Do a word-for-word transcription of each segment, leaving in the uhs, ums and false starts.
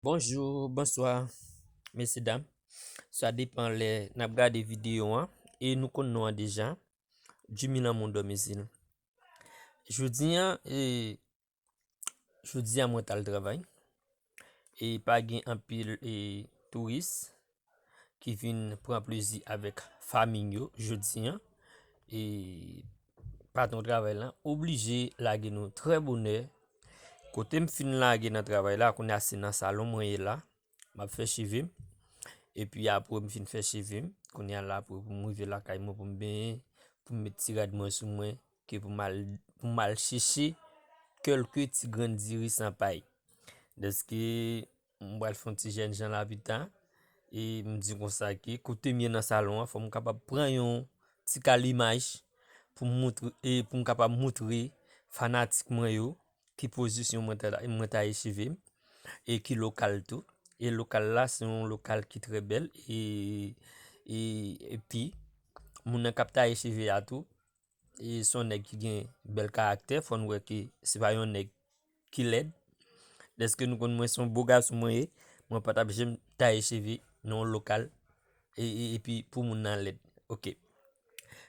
Bonjou, bonswa, mesye dam. Sa depan lè n ap gade videyo an. E nou konn non an deja. Jimmy Lanmou Dòmizil. Jodi an, e, jodi a mwen t al travay. E pa gen anpil, e, touris ki vin pran plezi avèk fanmi yo jodi an. E patwon travay la oblije lage nou trè bonè. Kote m fin lage nan travay la, kounye a se nan salon mwen ye la. M ap fè cheve m. Epi apre m fin fè cheve m, kounye a la apre pou m rive lakay mwen pou m benyen, pou m met ti rad mwen sou mwen, ke pou m al, pou m al chèche kèlke ti grenn diri san pay. Dèske m pral fè yon ti jènjan la pita, e m di konsa ke kote m ye nan salon an, fò m kapab pran yon ti kal imaj pou m moutre, e pou m kapab moutre fanatik mwen yo ki pozisyon mwen ta, mwen taye cheve m, e ki lokal tou. E lokal la, se yon lokal ki trè bèl, e, e, epi, moun nan k ap taye cheve a tou, e se yon nèg ki gen bèl karaktè, fò n wè ke se pa yon nèg ki lèd. Dèske nou konn mwen se yon bo gason mwen ye, mwen pa t ap janm taye cheve nan yon lokal, e, e, epi pou moun nan lèd. Oke.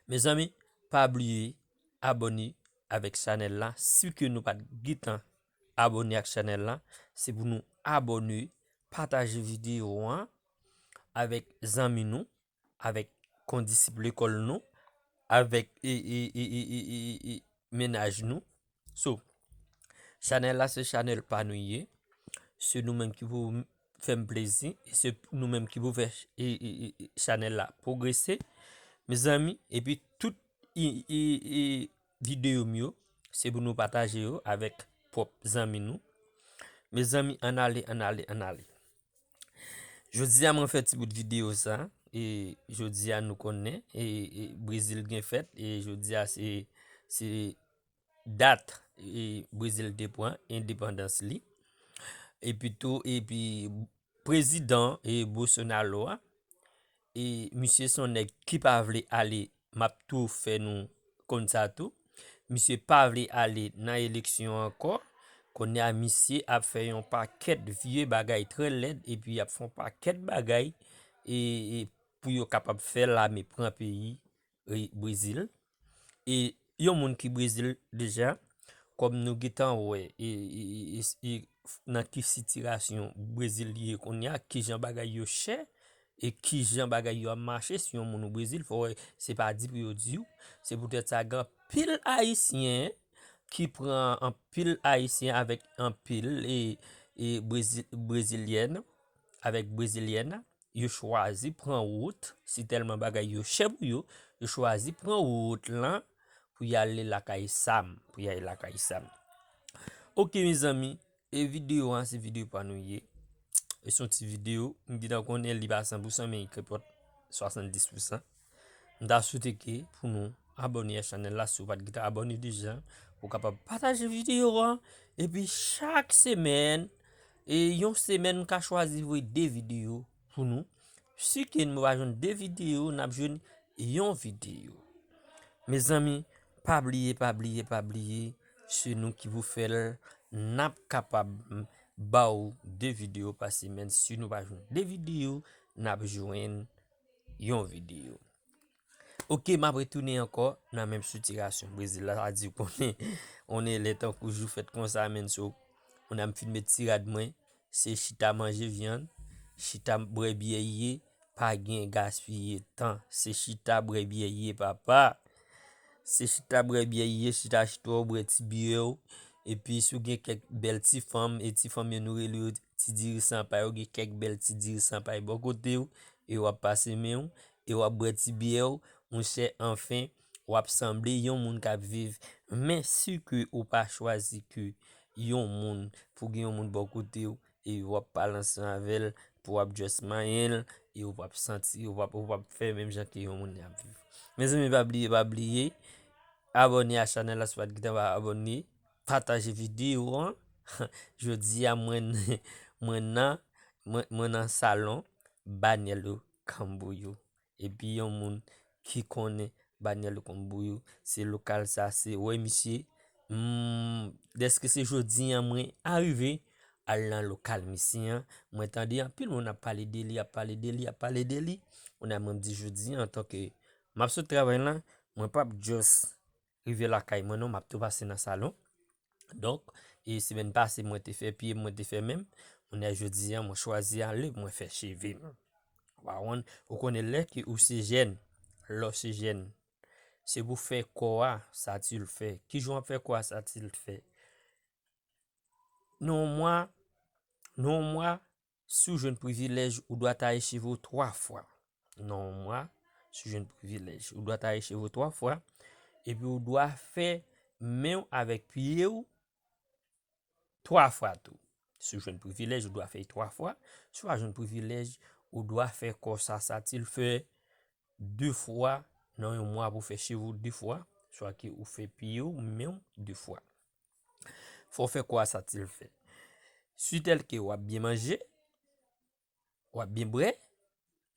Mezanmi, pa bliye abòne avèk chanèl la. Si ke nou pa t gentan abòne ak chanèl la, se pou nou abòne, pataje videyo an avèk zanmi nou, avèk kondisip lekòl nou, avèk, e, e, e, e, e, e, e, mennaj nou. So, chanèl la se chanèl pa nou ye. Se nou menm ki pou fè m plezi. E se nou menm ki pou fè, e, e, e, e, chanèl la pwogrese. Mezanmi, epi tout, e, e, e, videyo m yo, se pou nou pataje yo avèk pwòp zanmi nou. Mezanmi, ann ale, ann ale, ann ale. Jodi a mwen fè ti bout videyo sa, e jodi a nou konnen, e, e Brezil gen fèt, e jodi a se, se dat, e Brezil te pran endepandans li. Epi tou, epi prezidan, e Bolsonaro a, e misye se yon nèg ki pa vle ale, m ap tou fè nou konn sa tou. Misye pa vle ale nan eleksyon ankò. Kounye a, misye ap fè yon pakèt vye bagay trè lèd, epi y ap fè yon pakèt bagay, e, e pou yo kapab fè lame pran peyi, e, Brezil. E yon moun ki Brezil deja, kòm nou gentan wè, e, e, e, e, e, nan ki sitiyasyon Brezil ye kounye a, kijan bagay yo chè, e kijan bagay yo ap mache, si yon moun ou Brezil, fò wè, se pa di pou yo di w. Se poutèt sa, gen anpil Ayisyen ki pran anpil Ayisyen avèk anpil, e, e Brezi-, Brezilyèn, avèk Brezilyèn, yo chwazi pran wout, si tèlman bagay yo chè pou yo, yo chwazi pran wout lan pou y ale lakay Sam, pou y ale lakay Sam. Oke, mezanmi, e videyo an, se videyo pa nou ye. E se yon ti videyo, m gentan konnen li pa san pou san, men li kapab swasanndis pou san. M ta swete ke pou nou abòne a chanèl la, si w pa t gentan abòne deja, pou w kapab pataje videyo an. Epi chak semèn, e yon semèn, m ka chwazi voye de videyo pou nou. Si ke nou pa jwenn de videyo, n ap jwenn yon videyo. Mezanmi, pa bliye, pa bliye, pa bliye, se nou ki pou fè l, n ap kapab ba w de videyo pa semèn. Si nou pa jwenn de videyo, n ap jwenn yon videyo. Oke, m ap retounen ankò nan menm sitiyasyon Brezil la, sa di konnen, on elè tankou jou fèt konsa, menn, so, on a m fin met ti rad mwen, se chita manje vyann, chita bwè byè ye, pa gen gaspiye tan, se chita bwè byè ye, papa. Se chita bwè byè ye, chita chita w bwè ti byè w, epi si w gen kèk bèl ti fanm, e ti fanm yo nou rele yo ti diri san pay, ou gen kèk bèl ti diri san pay bò kote w, e w ap pase men w, e w ap bwè ti byè w, monchè, anfen, w ap sanble yon moun k ap viv. Men si ke ou pa chwazi ke yon moun, pou gen yon moun bò kote w, e w ap pale ansanm avè l, pou w ap just manyen l, e w p ap santi, w p ap, w p ap fè menm jan ke yon moun ap viv. Mezanmi, pa bliye, pa bliye, abòne a chanèl la si w pa t gentan abòne, pataje videyo an. Jodi a, mwen, mwen nan, mwen, mwen nan salon Banyèlo Kanbouyo. Epi yon moun ki konnen Banyèlo Kanbouyo, se lokal sa, se wè misye. Hmm, dèske se jodi a mwen arive, al nan lokal misye an. Mwen tande anpil moun ap pale de li, ap pale de li, ap pale de li. Kounye a mwen di jodi a, antanke m ap sot travay la, mwen p ap just rive lakay mwen non, m ap tou pase nan salon. Donk, e semèn pase mwen te fè pye m, mwen te fè men m. Kounye a jodi a, mwen chwazi ale, mwen fè cheve m. Ou pa konn, ou konnen lè ke ou se jèn, lè w se jèn, se pou fè kò a sa ti l fè. Ki jan w ap fè kò a sa ti l fè? Nan yon mwa, nan yon mwa, si w jwenn privilèj, ou dwa taye cheve w twa fwa. Nan yon mwa, si w jwenn privilèj, ou dwa taye cheve w twa fwa. Epi ou dwa fè men w avèk pye w twa fwa tou. Si w jwenn privilèj, ou dwa fè l twa fwa. Si w pa jwenn privilèj, ou dwa fè kò sa sa ti l fè de fwa nan yon mwa pou fè cheve w de fwa, swa ke ou fè pye w, men w de fwa. Fò w fè kò a sa ti l fè. Si tèl ke w ap byen manje, w ap byen bwè,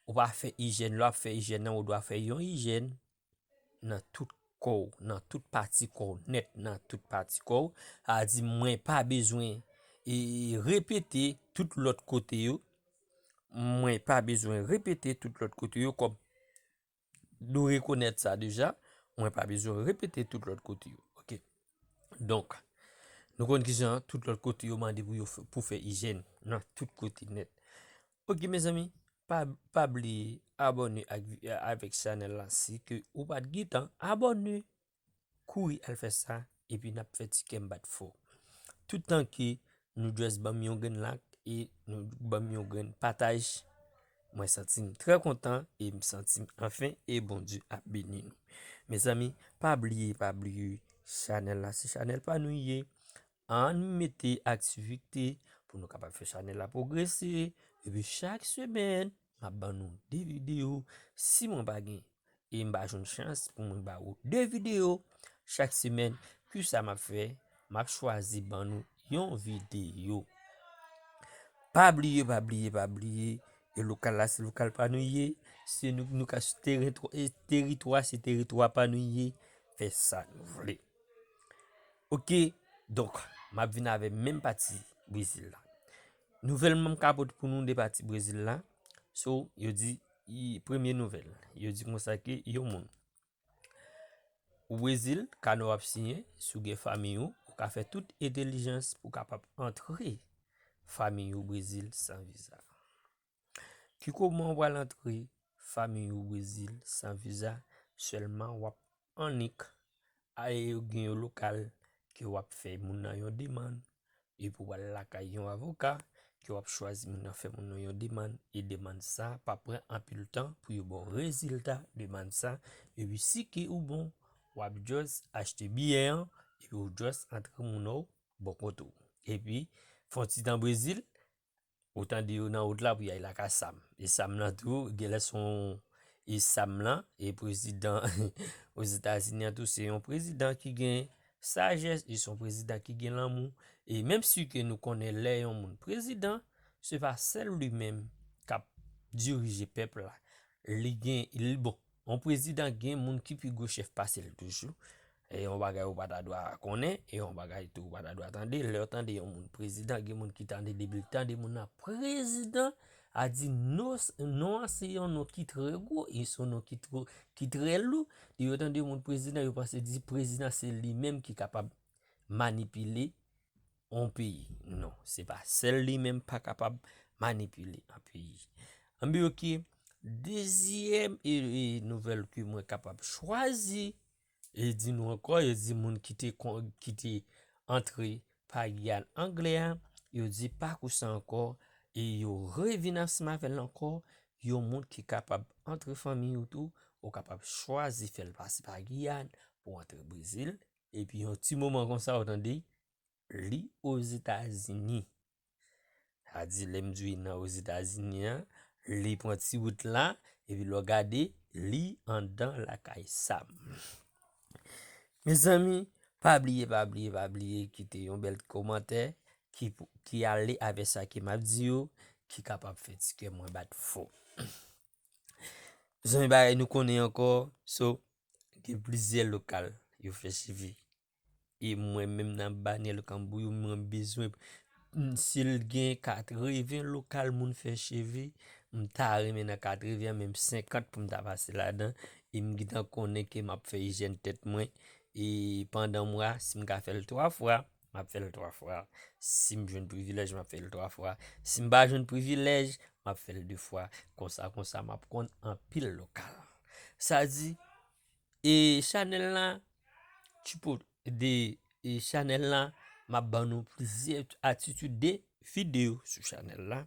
ou pa fè ijèn, lè w ap fè ijèn nan, ou dwa fè yon ijèn nan tout kò w, nan tout pati kò w nèt, nan tout pati kò w. Sa di, mwen pa bezwen e repete tout lòt kote yo. Mwen pa bezwen repete tout lòt kote yo kòm nou rekonèt sa deja, mwen pa bezwen repete tout lòt kote yo. Oke. Donk, nou konn kijan tout lòt kote yo mande pou yo fè, pou fè ijèn nan tout kote nèt. Oke, mezanmi, pa, pa bliye abòne ak, avèk chanèl la si ke ou pa t gentan abòne. Kouri al fè sa, epi n ap fè ti kè m bat fò. Toutan ke nou just ban m yon grenn like e nou ban m yon grenn pataj, mwen santi m trè kontan e m santi m anfen e Bondye ap beni nou. Mezanmi, pa bliye, pa bliye, chanèl la se chanèl pa nou ye. Ann mete aktivite pou nou kapab fè chanèl la pwogrese. Epi chak semèn, m ap ban nou de videyo. Si mwen pa gen e m pa jwenn chans pou mwen ba ou de videyo chak semèn, kisa m ap fè? M ap chwazi ban nou yon videyo. Pa bliye, pa bliye, pa bliye, e lokal la se lokal pa nou ye, se nou, nou ka sou teren twa, e teritwa se teritwa pa nou ye, fè sa nou vle. Oke, donk, m ap vin avè menm pati Brezil la. Nouvèl m ka pote pou nou de pati Brezil la. So, yo di, i, premye nouvèl, yo di konsa ke yon moun. Ou Brezil, kanè w ap siyen, si w gen fanmi w, ou ka fè tout entèlijans pou w kapab antre fanmi w Brezil san viza. Ki kòman w pral antre fanmi w Brezil san viza? Sèlman w ap annik al gen yon lokal ke w ap fè moun nan yon demann, epi w al lakay yon avoka ke w ap chwazi moun nan fè moun nan yon demann, e demann sa pa pran anpil tan pou yo ba w rezilta demann sa, epi si ke ou bon, w ap just achte biyè an, epi w just antre moun nan w bò kote w. Epi, fè yon ti tan Brezil, ou tande yo nan wout la pou y al lakay Sam. E Sam nan tou, genlè se yon, e Sam lan, e prezidan Ozetazini an tou, se yon prezidan ki gen sajès, e se yon prezidan ki gen lanmou. E menm si ke nou konnen lè yon moun prezidan, se pa sèl li menm k ap dirije pèp la. Li gen, li, bon, yon prezidan gen moun ki pi gwo chèf pase l toujou. E yon bagay ou pa ta dwa konnen, e yon bagay tou ou pa ta dwa tande. Lè w tande yon moun prezidan, gen moun ki tande depi l tande moun nan prezidan, a di non, non an se yon non ki trè gwo, e se yon non ki trè, ki trè lou. Lè yo tande yon moun prezidan, yo panse di prezidan se li menm ki kapab manipile yon peyi. Non, se pa sèl li menm pa kapab manipile yon peyi. Anben, oke, dezyèm e, e nouvèl ke mwen kapab chwazi, e di nou ankò, yo di moun ki te kon, ki te antre pa Giyàn Anglè a, yo di pa kou sa ankò, e yo revin ansanm avè l ankò, yon moun ki kapab antre fanmi w tou, ou kapab chwazi fè l pase pa Giyàn pou antre Brezil, epi yon ti moman konsa, ou tande, li Ozetazini. Sa di, lè m di w li nan Ozetazini an, li pran ti wout la, epi lè w gade, li anndan lakay Sam. Mezanmi, pa bliye, pa bliye, pa bliye kite yon bèl kòmantè ki pou, ki ale avè sa ke m ap di yo, ki kapab fè ti kè mwen bat fò. Zanmi, bagay nou konnen ankò, so, gen plizyè lokal yo fè cheve. E mwen menm nan Banyèl Kanbouyou, mwen bezwen m, si l gen katreven lokal moun fè cheve, m ta renmen nan katreven an, menm senkant pou m ta pase ladan, e m gentan konnen ke m ap fè ijyèn tèt mwen, e pandan mwa, si m ka fè l twa fwa, m ap fè l twa fwa. Si m jwenn privilèj, m ap fè l twa fwa. Si m pa jwenn privilèj, m ap fè l de fwa. Konsa, konsa, m ap konn anpil lokal. Sa di, e chanèl la, ti po de, e chanèl la, m ap ban nou plizyè atitid de videyo sou chanèl la.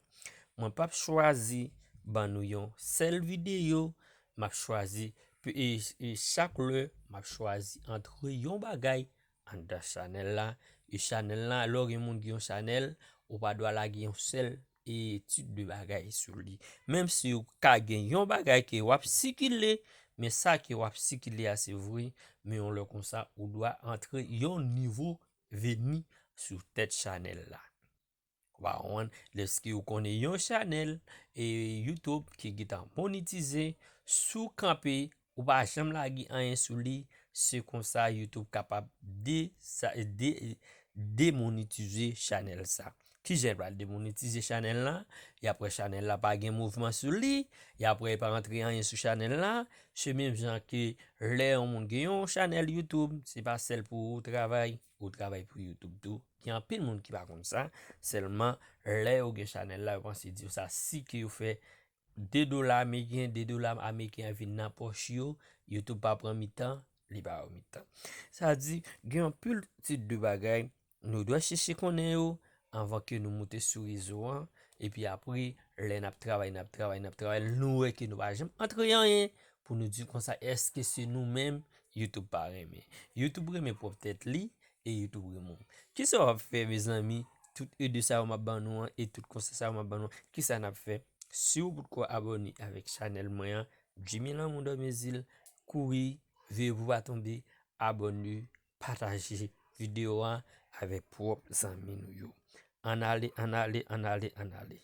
Mwen p ap chwazi ban nou yon sèl videyo, m ap chwazi, e, e chak lè, m ap chwazi antre yon bagay anndan chanèl la. E chanèl la, lè w gen moun ki yon chanèl, ou pa dwa lage yon sèl etid de bagay sou li. Menm si w ka gen yon bagay ke w ap sikile, men sa ke w ap sikile a se vre, men yon lè konsa, ou dwa antre yon nivo vini sou tèt chanèl la. Ou pa konprann? Lèske ou konnen yon chanèl e YouTube ki gentan monetize, si w kanpe, ou pa janm lage anyen sou li, se konsa YouTube kapab de, sa, de, demonetize chanèl sa. Kijan l pral demonetize chanèl la? Y ap wè chanèl la pa gen mouvman sou li, y ap wè pa rantre anyen sou chanèl la. Se menm jan ke lè yon moun gen yon chanèl YouTube, se pa sèl pou ou travay, ou travay pou YouTube tou. Gen anpil moun ki pa konn sa, sèlman lè yo gen chanèl la, yo panse di yo sa, si ke yo fè de dola ameriken, de dola ameriken an vin nan pòch yo, YouTube pa pran mitan, li pa pran mitan. Sa di, gen anpil tit de bagay, nou dwe chèche konnen yo anvan ke nou moute sou rezo an, epi apre, lè n ap travay, n ap travay, n ap travay, nou wè ke nou pa janm antre anyen pou nou di konsa, èske se nou menm YouTube pa renmen? YouTube renmen pwòp tèt li, e YouTube renmen w. Kisa w ap fè, mezanmi? Tout ede sa yo m ap ban nou an, e tout konsèy sa yo m ap ban nou an, kisa n ap fè? Si w potko abòne avèk chanèl mwen an, Jimmy Lanmou Dòmezil, kouri, veye pou w pa tonbe, abòne, pataje videyo a avèk pwòp zanmi nou yo. Ann ale, ann ale, ann ale, ann ale.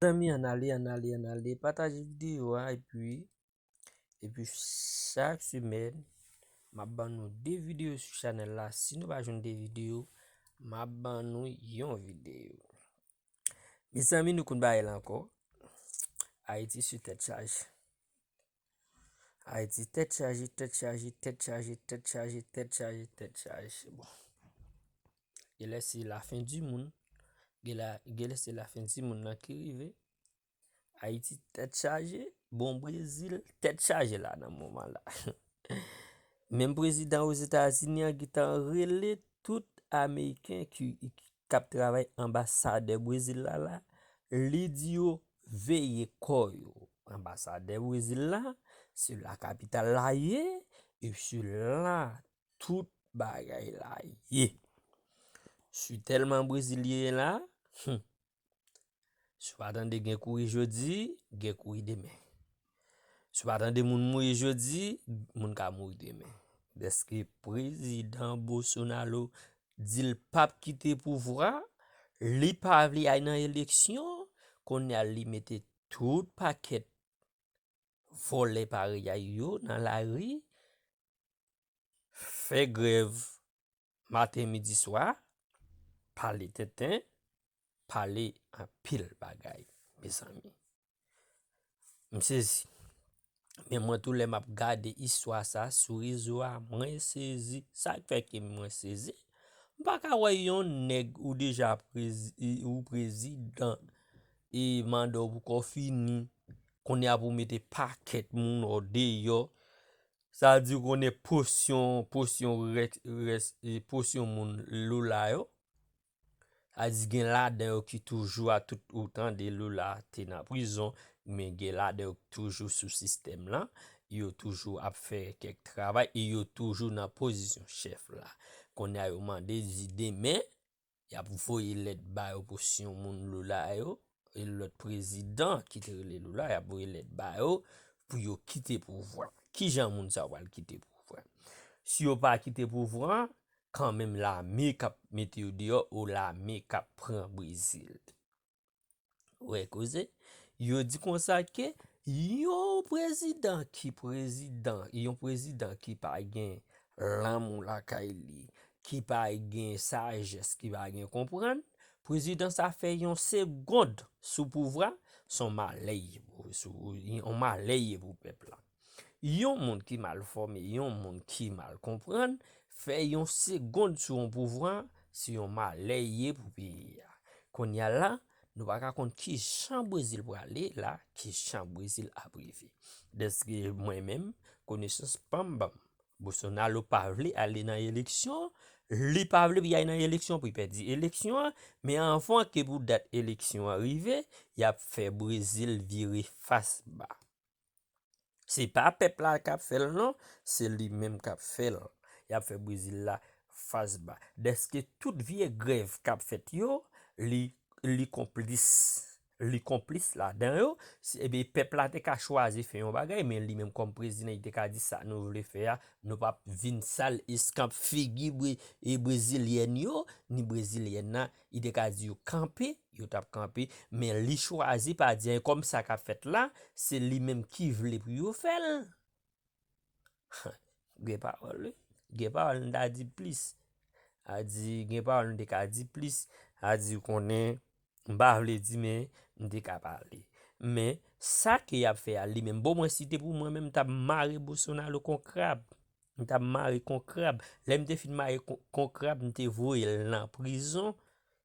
Zanmi, ann ale, ann ale, ann ale, pataje videyo a, epi, epi chak semèn, m ap ban nou de videyo sou chanèl la. Si nou pa jwenn de videyo, m ap ban nou yon videyo. Mezanmi, nou konn bagay la ankò. Ayiti sou tèt chaje. Ayiti tèt chaje, tèt chaje, tèt chaje, tèt chaje, tèt chaje, tèt chaje. Bon. Genlè se lafen di monn. Genlè, genlè se lafen di monn nan ki rive. Ayiti tèt chaje. Bon, Brezil tèt chaje la nan moman la. Menm prezidan Ozetazini an gentan rele tout Ameriken ki, ki k ap travay anbasadè Brezil la la, li di yo veye kò yo. Anbasadè Brezil la, se la kapital la ye, e se la tout bagay la ye. Si tèlman Brezilyen la, hmm, si w pa tande gen kouri jodi, gen kouri demen. Si w pa tande moun mouri jodi, moun ka mouri demen. Dèske prezidan Bolsonaro di l p ap kite pouvwa, li pa vle al nan eleksyon, kounye a li mete tout pakèt vòlè parèy a yo nan lari, fè grèv maten, midi, swa, pale tenten, pale anpil bagay, mezanmi. M sezi. Men mwen tou lè m ap gade istwa sa sou rezo a, mwen sezi. Sa k fè ke mwen sezi? M pa ka wè yon nèg ou deja prezi-, ou prezidan e manda w poko fini. Kounye a pou mete pakèt moun ou deyò. Sa di ou konnen posyon, posyon rès, rès, e posyon moun Lula yo. Sa di gen ladan yo ki toujou a tout ou tande Lula te nan prizon, men gen ladan yo ki toujou sou sistèm lan, yo toujou ap fè kèk travay e yo toujou nan pozisyon chèf la. Kounye a yo mande di demen, y ap voye lèt ba yo posyon moun Lula yo, e lòt prezidan ki te rele Lula, y ap voye lèt ba yo pou yo kite pouvwa. Kijan moun sa yo pral kite pouvwa? Si yo pa kite pouvwa, kanmenm lame k ap mete yo deyò, ou lame k ap pran Brezil. Ou wè koze? Yo di konsa ke yon prezidan ki prezidan, yon prezidan ki pa gen lanmou lakay li, ki pa gen sajès, ki pa gen konprann, Prezidan sa fè yon segond sou pouvwa, se yon malè ye pou, sou, yon malè ye pou pèp la. Yon moun ki mal fòme, yon moun ki mal konprann, fè yon segond sou yon pouvwa, se yon malè ye pou peyi a. Kounye a la, nou pa ka konn ki jan Brezil prale la, ki jan Brezil ap rive. Dèske mwen menm, konesans pa m ban m. Bolsonaro pa vle ale nan eleksyon, li pa vle pou y al nan eleksyon pou y pèdi eleksyon an, men anvan ke pou dat eleksyon an rive, y ap fè Brezil vire fas ba. Se pa pèp la k ap fè l non, se li menm k ap fè l. Y ap fè Brezil la fas ba. Dèske tout vye grèv k ap fèt yo, li, li konplis. Li konplis ladan yo. Si, ebyen, pèp la te ka chwazi fè yon bagay, men li menm kòm prezidan, li te ka di sa nou vle fè a, nou p ap vin sal eskanp figi bre, e brezilyèn yo, ni brezilyèn nan, li te ka di yo kanpe, yo t ap kanpe, men li chwazi pa di anyen kòm sa k ap fèt la, se li menm ki vle pou yo fè l. Gen pawòl, wi. Gen pawòl, m ta di plis. A di, gen pawòl, m te ka di plis. A di, ou konnen, m pa vle di, men m te ka pale. Men, sa ke y ap fè a, li menm, bon, mwen, si te pou mwen menm, m t ap mare Bolsonaro kon krab. M t ap mare kon krab. Lè m te fin mare kon, kon krab, m te voye l nan prizon.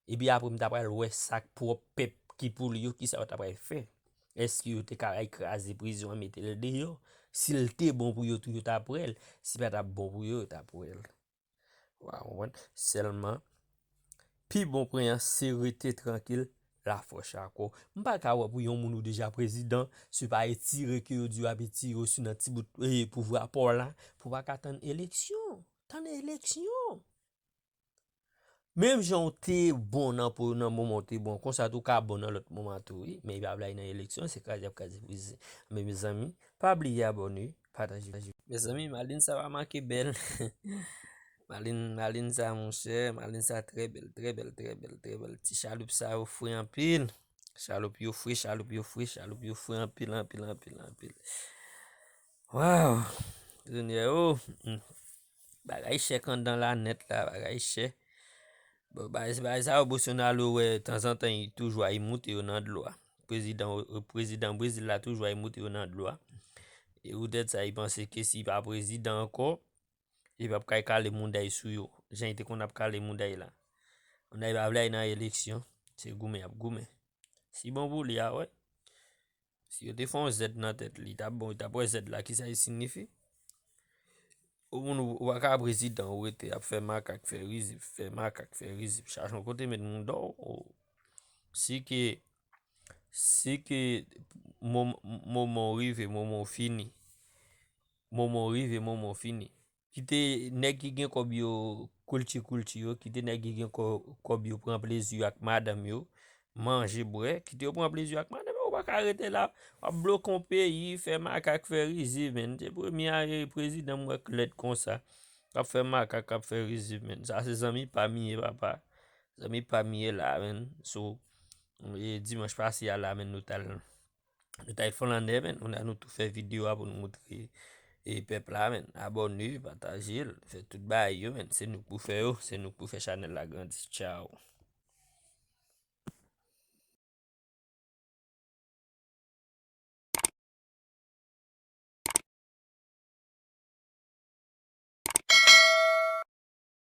Epi apre, m ta pral wè sa k pwòp pèp ki pou li yo, kisa yo ta pral fè. Èske yo te ka al kraze prizon an, mete l deyò? Si l te bon pou yo tou, yo ta pran l. Si pa t ap bon pou yo, yo ta pran l. Ou konprann? Sèlman, pi bon pwen an, se rete trankil, lafòs ak ou. M pa ka wè pou yon moun ou deja prezidan, se pa etire ke yo di yo ap etire w sou nan ti bout, eh, pouvwa pa w la, pou w pa ka tann eleksyon. Tann eleksyon. Menm jan w te bon nan po, nan moman w te bon, konsa tou w ka bon nan lòt moman tou, wi. Men y pa vle al nan eleksyon, se kraze y ap kraze pou se. Men mezanmi, pa bliye abòne, pataje. Mezanmi, Malin sa pa manke bèl. Malin, Malin sa, monchè, Malin sa trè bèl, trè bèl, trè bèl, trè bèl. Ti chaloup sa yo fre anpil. Chaloup yo fre, chaloup yo fre, chaloup yo fre anpil, anpil, anpil, anpil. Waw! Senyè, o! Hmm. Bagay chè anndan la nèt la, bagay chè. Bon, bagay, bagay sa yo, Bolsonaro wè, tanzantan, li toujou al moute yo nan dlo a. Prezidan, prezidan Brezil la toujou al moute yo nan dlo a. E poutèt sa, li panse ke si li pa prezidan ankò, li p ap ka kale mouda l sou yo. Jan li te konn ap kale mouda l la. Mouda l pa vle al nan eleksyon, se goumen y ap goumen. Si bon pou li a, wè. Si yo te fè yon zèd nan tèt li, li t ap bon, li t ap wè zèd la, kisa li siyifi. Ou moun, ou, ou pa ka prezidan, ou rete ap fè makak, fè rizib, fè makak, fè rizib. Chache yon kote met mouda w, o. Si ke, si ke mom-, moman w rive, moman w fini. Moman w rive, moman w fini. Kite nèg ki gen kòb yo koulti koulti yo, kite nèg ki gen kò-, kòb yo pran plezi yo ak madanm yo, manje, bwè, kite yo pran plezi yo ak madanm yo, ou pa ka rete la, w ap bloke yon peyi, fè makak, fè rizib, menn. Se premye a, e, prezidan m wè k lèd konsa, k ap fè makak, k ap fè rizib, menn. Sa se zanmi pa m li ye, papa. Zanmi pa m li ye la, menn. So, e, dimanch pase a la, menn, nou t al Nou t al fè lannè, menn. Kounye a nou tou fè videyo a pou nou moutre, e, pèp la, menn. Abòne, pataje l, fè tout bagay yo, menn. Se nou k pou fè yo, se nou k pou fè chanèl la grandi. Tchaw.